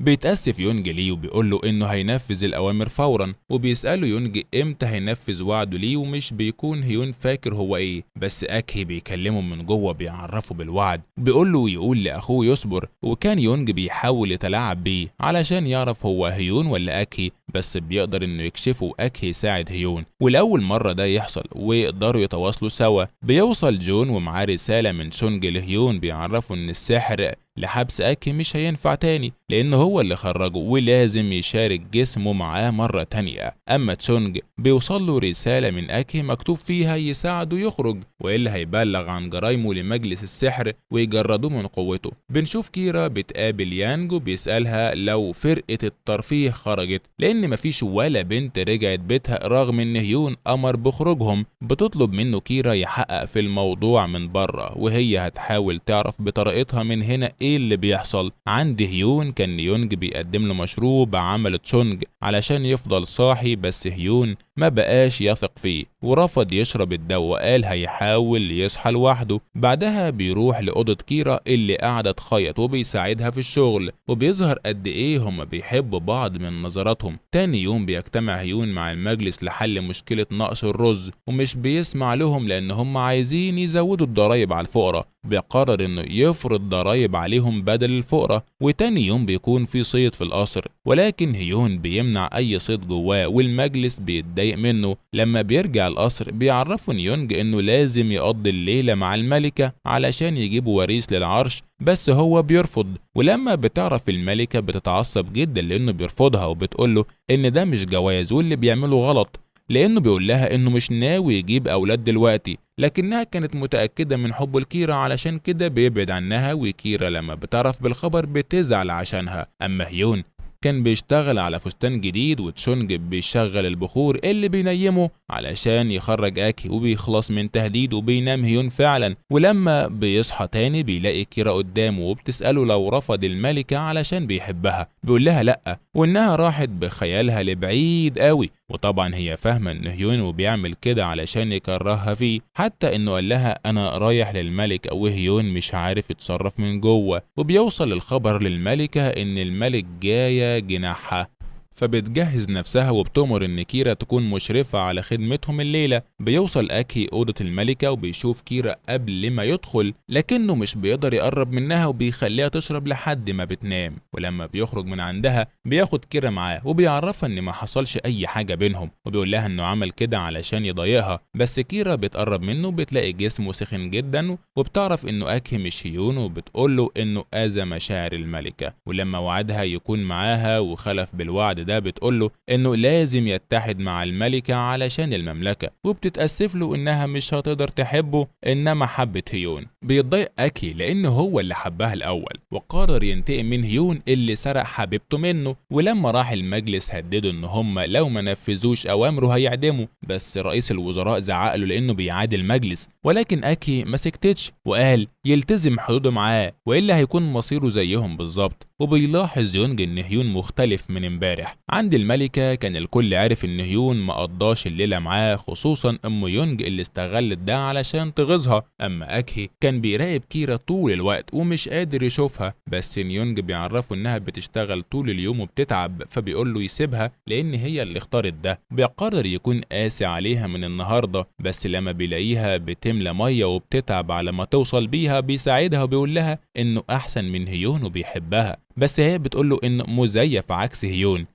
بيتأسف يونج ليه وبيقول له انه هينفذ الاوامر فورا، وبيسأله يونج امتى هينفذ وعده ليه، ومش بيكون هيون فاكر هو ايه، بس اكهي بيكلمه من جوه بيعرفه بالوعد، بيقول له يقول لاخوه يصبر. وكان يونج بيحاول يتلاعب بيه علشان يعرف هو هيون ولا اكهي، بس بيقدر انه يكشفه واكهي يساعد هيون، ولاول مرة ده يحصل ويقدروا يتواصلوا سوا. بيوصل جون ومعاه رسالة من شونج لهيون بيعرفه ان السحر لحبس أكي مش هينفع تاني لأن هو اللي خرجه ولازم يشارك جسمه معاه مرة تانية. أما تشونج بيوصل له رسالة من أكي مكتوب فيها يساعده يخرج وإلا هيبلغ عن جرايمه لمجلس السحر ويجردوه من قوته. بنشوف كيرا بتقابل يانج وبيسألها لو فرقة الترفيه خرجت لأن مفيش ولا بنت رجعت بيتها رغم إن هيون أمر بخروجهم. بتطلب منه كيرا يحقق في الموضوع من بره وهي هتحاول تعرف بطريقتها من هنا إيه اللي بيحصل. عند هيون كان يونج بيقدم له مشروب عمل تشونج علشان يفضل صاحي، بس هيون ما بقاش يثق فيه ورفض يشرب الدواء وقال هيحاول يصحى لوحده. بعدها بيروح لأوضة كيرا اللي قاعدة تخيط وبيساعدها في الشغل، وبيظهر قد ايه هما بيحبوا بعض من نظراتهم. تاني يوم بيجتمع هيون مع المجلس لحل مشكلة نقص الرز، ومش بيسمع لهم لان هم عايزين يزودوا الضرايب على الفقراء. بيقرر انه يفرض ضرايب عليهم بدل الفقراء. وتاني يوم بيكون في صيد في القصر، ولكن هيون بيمنع اي صيد جواه والمجلس بيتضايق منه. لما بيرجع القصر بيعرفوا نيونج انه لازم يقضي الليلة مع الملكة علشان يجيبوا وريث للعرش، بس هو بيرفض. ولما بتعرف الملكة بتتعصب جدا لانه بيرفضها، وبتقوله ان ده مش جواز واللي بيعمله غلط، لانه بيقول لها انه مش ناوي يجيب اولاد دلوقتي، لكنها كانت متأكدة من حبه لكيرا علشان كده بيبعد عنها. وكيرا لما بتعرف بالخبر بتزعل عشانها. اما هيون كان بيشتغل على فستان جديد، وتشونج بيشغل البخور اللي بينيمه علشان يخرج اكي، وبيخلص من تهديد وبينام هيون فعلا. ولما بيصحى تاني بيلاقي كيرا قدامه وبتسأله لو رفض الملكة علشان بيحبها، بيقول لها لأ وإنها راحت بخيالها لبعيد قوي. وطبعا هي فاهمة ان هيون وبيعمل كده علشان يكرهها فيه، حتى انه قال لها انا رايح للملك وهيون مش عارف يتصرف من جوه. وبيوصل الخبر للملكة ان الملك جاية جناحها، فبتجهز نفسها وبتأمر ان كيرا تكون مشرفة على خدمتهم الليلة. بيوصل اكي أوضة الملكة وبيشوف كيرا قبل ما يدخل، لكنه مش بيقدر يقرب منها وبيخليها تشرب لحد ما بتنام. ولما بيخرج من عندها بياخد كيرا معاه وبيعرفها ان ما حصلش اي حاجة بينهم، وبيقول لها انه عمل كده علشان يضايقها. بس كيرا بتقرب منه بتلاقي جسمه سخن جدا، وبتعرف انه اكي مش هيون، وبتقول له انه اذى مشاعر الملكة. ولما وعدها يكون معاها وخلف بالوعد ده بتقوله انه لازم يتحد مع الملكة علشان المملكة، وبتتأسف له انها مش هتقدر تحبه انما حبت هيون. بيتضايق اكي لان هو اللي حبها الاول، وقرر ينتقم من هيون اللي سرق حبيبته منه. ولما راح المجلس هدده ان هم لو ما نفذوش اوامره هيعدموا، بس رئيس الوزراء زعق له لانه بيعادي المجلس. ولكن اكي ما سكتتش وقال يلتزم حدوده معاه والا هيكون مصيره زيهم بالظبط. وبيلاحظ يونج ان هيون مختلف من امبارح. عند الملكة كان الكل عارف ان هيون ما قضاش الليلة معاه، خصوصا ام يونج اللي استغلت ده علشان تغيظها. اما اكهي كان بيراقب كيرا طول الوقت ومش قادر يشوفها، بس يونج بيعرفه انها بتشتغل طول اليوم وبتتعب، فبيقول له يسيبها لان هي اللي اختارت ده. بيقرر يكون قاسي عليها من النهارده، بس لما بيلاقيها بتملى ميه وبتتعب على ما توصل بيها بيساعدها وبيقول لها انه احسن من هيون وبيحبها، بس هي بتقول له انه مزيف عكس هيون،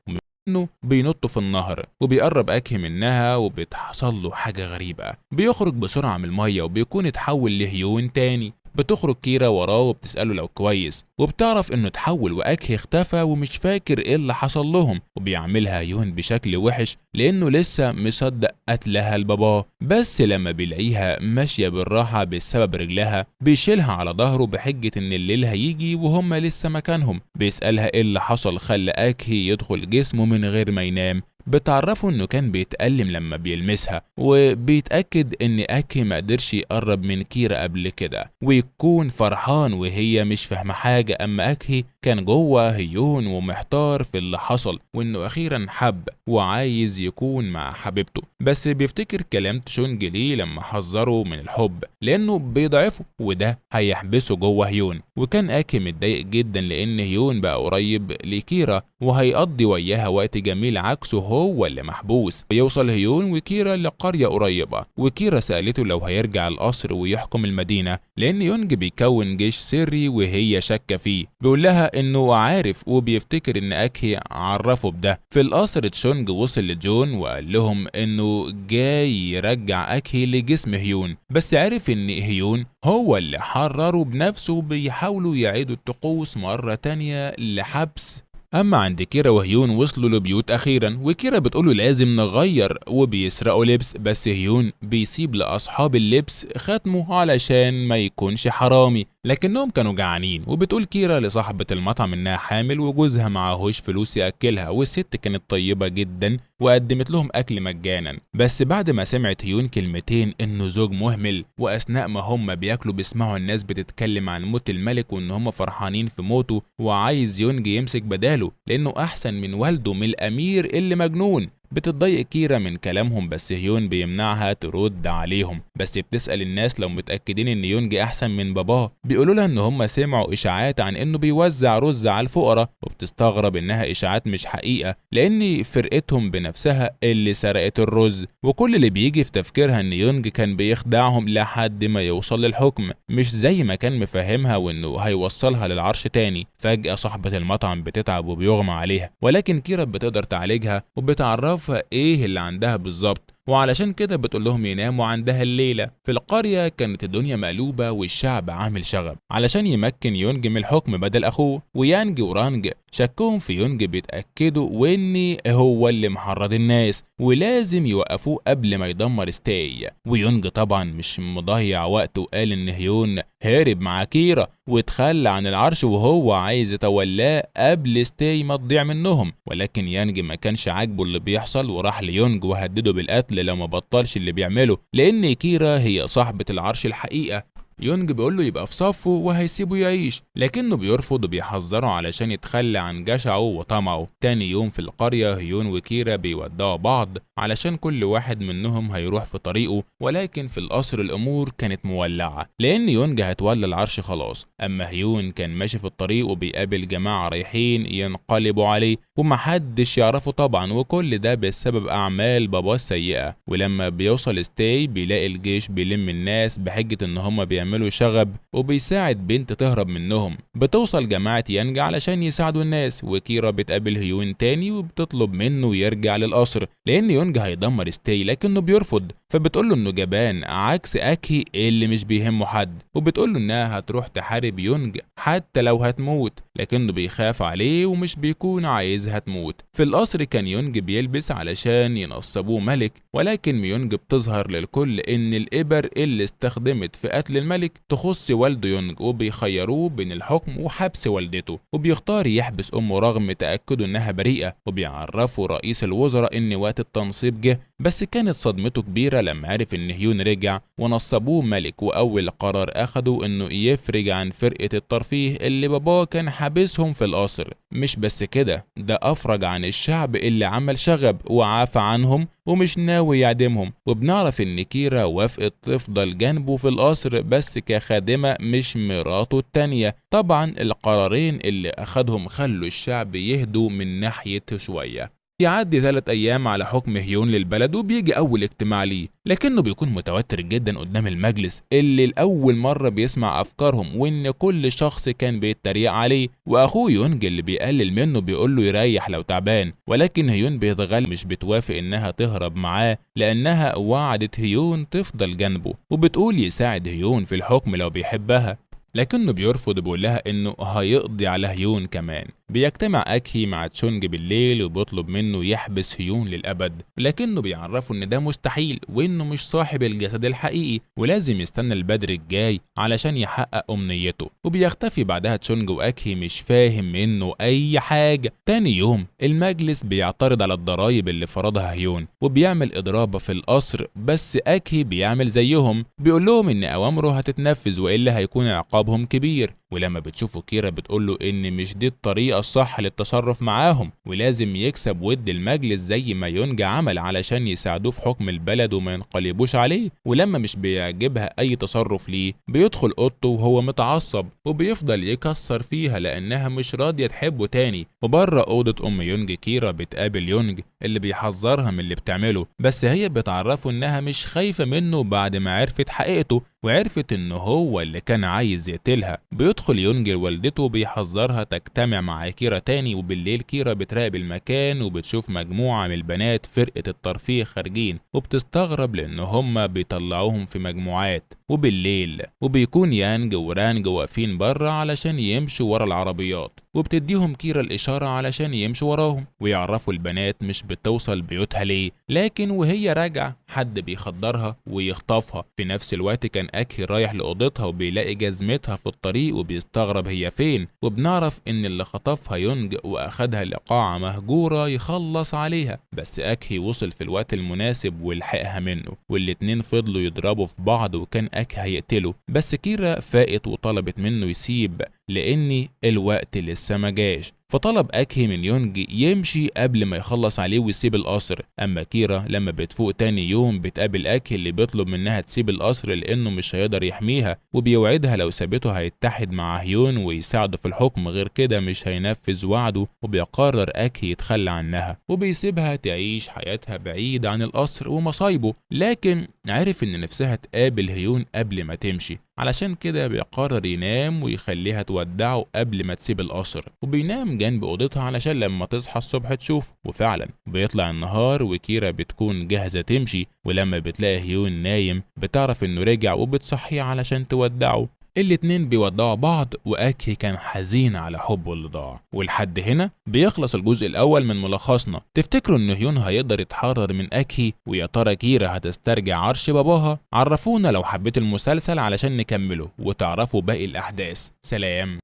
انه بينط في النهر. وبيقرب اكي منها وبتحصل له حاجة غريبة، بيخرج بسرعة من المية وبيكون اتحول لهيون تاني. بتخرج كيرا وراه وبتسأله لو كويس، وبتعرف انه اتحول واكهي اختفى ومش فاكر ايه اللي حصل لهم، وبيعملها يون بشكل وحش لانه لسه مصدق قتلها لباباه. بس لما بيلاقيها ماشية بالراحة بسبب رجلها بيشيلها على ظهره بحجة ان الليل هيجي وهم لسه مكانهم. بيسألها ايه اللي حصل خلى اكهي يدخل جسمه من غير ما ينام. بتعرفه انه كان بيتألم لما بيلمسها، وبيتأكد ان اكي ما قدرش يقرب من كيرا قبل كده، ويكون فرحان وهي مش فاهمة حاجة. اما اكي كان جوه هيون ومحتار في اللي حصل، وانه اخيرا حب وعايز يكون مع حبيبته، بس بيفتكر كلام تشونج ليه لما حذره من الحب لانه بيضعفه وده هيحبسه جوه هيون. وكان اكي متضايق جدا لان هيون بقى قريب لكيرا وهيقضي وياها وقت جميل عكسه هو اللي محبوس. بيوصل هيون وكيرا لقرية قريبة، وكيرا سألته لو هيرجع القصر ويحكم المدينة لأن يونج بيكون جيش سري وهي شاكة فيه. بيقول لها إنه عارف وبيفتكر إن أكهي عرفه بده. في القصر تشونج وصل لجون وقال لهم إنه جاي يرجع أكهي لجسم هيون، بس عرف إن هيون هو اللي حرره بنفسه، بيحاولوا يعيدوا الطقوس مرة تانية لحبس. اما عند كيرا وهيون وصلوا لبيوت اخيرا، وكيرا بتقوله لازم نغير وبيسرقوا لبس، بس هيون بيسيب لاصحاب اللبس ختمه علشان ما يكونش حرامي، لكنهم كانوا جعانين. وبتقول كيرا لصاحبة المطعم انها حامل وجوزها معهوش فلوس ياكلها، والست كانت طيبة جدا وقدمت لهم اكل مجانا. بس بعد ما سمعت هيون كلمتين انه زوج مهمل، واثناء ما هم بياكلوا بيسمعوا الناس بتتكلم عن موت الملك وان هم فرحانين في موته وعايز يونج يمسك بداله لانه احسن من والده من الامير اللي مجنون. بتتضايق كيرا من كلامهم، بس هيون بيمنعها ترد عليهم، بس بتسأل الناس لو متأكدين ان يونج احسن من باباه. بيقولوا لها ان هم سمعوا اشاعات عن انه بيوزع رز على الفقراء، وبتستغرب انها اشاعات مش حقيقة لان فرقتهم بنفسها اللي سرقت الرز، وكل اللي بيجي في تفكيرها ان يونج كان بيخدعهم لحد ما يوصل للحكم، مش زي ما كان مفهمها وانه هيوصلها للعرش تاني. فجأة صاحبة المطعم بتتعب وبيغمى عليها، ولكن كيرا بتقدر تعالجها وبتعرفها ايه اللي عندها بالظبط، وعلشان كده بتقول لهم يناموا عندها الليلة. في القرية كانت الدنيا مقلوبة والشعب عامل شغب علشان يمكن يونج من الحكم بدل اخوه، ويانج ورانج شكهم في يونج بيتأكدوا وان هو اللي محرض الناس ولازم يوقفوه قبل ما يدمر ستاي. ويونج طبعا مش مضيع وقته وقال ان هيون هرب مع كيرا واتخلى عن العرش وهو عايز يتولاه قبل ستاي ما تضيع منهم، ولكن يانج ما كانش عاجبه اللي بيحصل وراح ليونج وهدده بالقتل لو ما بطلش اللي بيعمله لان كيرا هي صاحبة العرش الحقيقة. يونج بيقول له يبقى في صفه وهيسيبه يعيش، لكنه بيرفض وبيحذره علشان يتخلى عن جشعه وطمعه. تاني يوم في القرية هيون وكيرا بيودعوا بعض علشان كل واحد منهم هيروح في طريقه، ولكن في القصر الأمور كانت مولعة لأن يونج هتولى العرش خلاص. أما هيون كان ماشي في الطريق وبيقابل جماعة رايحين ينقلبوا عليه ومحدش يعرفه طبعا، وكل ده بسبب أعمال باباه السيئة. ولما بيوصل ستاي بيلاقي الجيش بيلم الناس بحجة إن هما بيعملوا شغب وبيساعد بنت تهرب منهم. بتوصل جماعة يانج علشان يساعدوا الناس، وكيرا بتقابل هيون تاني وبتطلب منه يرجع للقصر لأن يونج هيدمر ستاي، لكنه بيرفض، فبتقوله انه جبان عكس اكي اللي مش بيهمه حد، وبتقوله انها هتروح تحارب يونج حتى لو هتموت، لكنه بيخاف عليه ومش بيكون عايزها تموت. في القصر كان يونج بيلبس علشان ينصبوه ملك، ولكن ميونج بتظهر للكل ان الإبر اللي استخدمت في قتل الملك تخص والده يونج، وبيخيروه بين الحكم وحبس والدته، وبيختار يحبس امه رغم تأكده انها بريئة، وبيعرفوا رئيس الوزراء ان وقت التنصيب جه، بس كانت صدمته كبيرة لما عرف ان هيون رجع ونصبوه ملك، واول قرار اخده انه يفرج عن فرقة الترفيه اللي باباه كان حابسهم في القصر. مش بس كده، ده افرج عن الشعب اللي عمل شغب وعافى عنهم ومش ناوي يعدمهم. وبنعرف ان كيرا وافقت تفضل جنبه في القصر بس كخادمة مش مراته التانية. طبعا القرارين اللي اخدهم خلوا الشعب يهدوا من ناحيته شوية. يعدي 3 أيام على حكم هيون للبلد، وبيجي أول اجتماع ليه، لكنه بيكون متوتر جدا قدام المجلس اللي لأول مرة بيسمع أفكارهم، وإن كل شخص كان بيتريق عليه، وأخوه يونج اللي بيقلل منه بيقول له يريح لو تعبان، ولكن هيون بيتغل مش بتوافق إنها تهرب معاه لأنها وعدت هيون تفضل جنبه، وبتقول يساعد هيون في الحكم لو بيحبها، لكنه بيرفض وبيقول لها إنه هيقضي على هيون كمان. بيجتمع أكهي مع تشونج بالليل وبيطلب منه يحبس هيون للأبد، لكنه بيعرفه إن ده مستحيل وإنه مش صاحب الجسد الحقيقي ولازم يستنى البدر الجاي علشان يحقق أمنيته. وبيختفي بعدها تشونج وأكهي مش فاهم منه أي حاجة. تاني يوم المجلس بيعترض على الضرايب اللي فرضها هيون وبيعمل إضرابة في القصر، بس أكهي بيعمل زيهم، بيقول لهم إن أوامره هتتنفذ وإلا هيكون عقابهم كبير. ولما بتشوفه كيرا بتقوله إن مش دي الطريقة الصح للتصرف معاهم ولازم يكسب ود المجلس زي ما يونج عمل علشان يساعدوه في حكم البلد وما ينقلبوش عليه. ولما مش بيعجبها أي تصرف ليه بيدخل أوضته وهو متعصب وبيفضل يكسر فيها لأنها مش راضية تحبه تاني. وبره أوضة أم يونج كيرا بتقابل يونج اللي بيحذرها من اللي بتعمله، بس هي بتعرفه إنها مش خايفة منه بعد ما عرفت حقيقته وعرفت إن هو اللي كان عايز يقتلها. بيدخل يونج لوالدته وبيحذرها تجتمع مع كيرا تاني. وبالليل كيرا بتراقب المكان وبتشوف مجموعة من البنات فرقة الترفيه خارجين، وبتستغرب لأن هما بيطلعوهم في مجموعات. وبالليل وبيكون يانج ورانج واقفين بره علشان يمشوا ورا العربيات، وبتديهم كيرا الإشارة علشان يمشوا وراهم ويعرفوا البنات مش بتوصل بيوتها ليه. لكن وهي راجعة حد بيخدرها ويخطفها. في نفس الوقت كان أكهي رايح لأوضتها وبيلاقي جزمتها في الطريق وبيستغرب هي فين، وبنعرف إن اللي خطفها يونج وأخدها لقاعة مهجورة يخلص عليها، بس أكهي وصل في الوقت المناسب ولحقها منه، والاتنين فضلوا يضربوا في بعض وكان أكهي هيقتله، بس كيرا فاقت وطلبت منه يسيب لأن الوقت لسه ما جاش. فطلب أكهي من يونج يمشي قبل ما يخلص عليه ويسيب القصر. أما كيرا لما بتفوق تاني يوم بتقابل أكهي اللي بيطلب منها تسيب القصر لأنه مش هيقدر يحميها، وبيوعدها لو سابته هيتحد مع هيون ويساعده في الحكم، غير كده مش هينفذ وعده. وبيقرر أكهي يتخلى عنها وبيسيبها تعيش حياتها بعيد عن القصر ومصايبه، لكن عرف إن نفسها تقابل هيون قبل ما تمشي، علشان كده بيقرر ينام ويخليها تودعه قبل ما تسيب القصر، وبينام جنب اوضتها علشان لما تصحى الصبح تشوفه. وفعلا بيطلع النهار وكيرا بتكون جاهزة تمشي، ولما بتلاقي هيون نايم بتعرف انه رجع وبتصحيه علشان تودعه. الاتنين بيودعوا بعض وأكهي كان حزين على حبه اللي ضاع. ولحد هنا بيخلص الجزء الأول من ملخصنا. تفتكروا إن هيون هيقدر يتحرر من أكهي؟ ويا ترى كيرا هتسترجع عرش باباها؟ عرفونا لو حبيتوا المسلسل علشان نكمله وتعرفوا باقي الأحداث. سلام.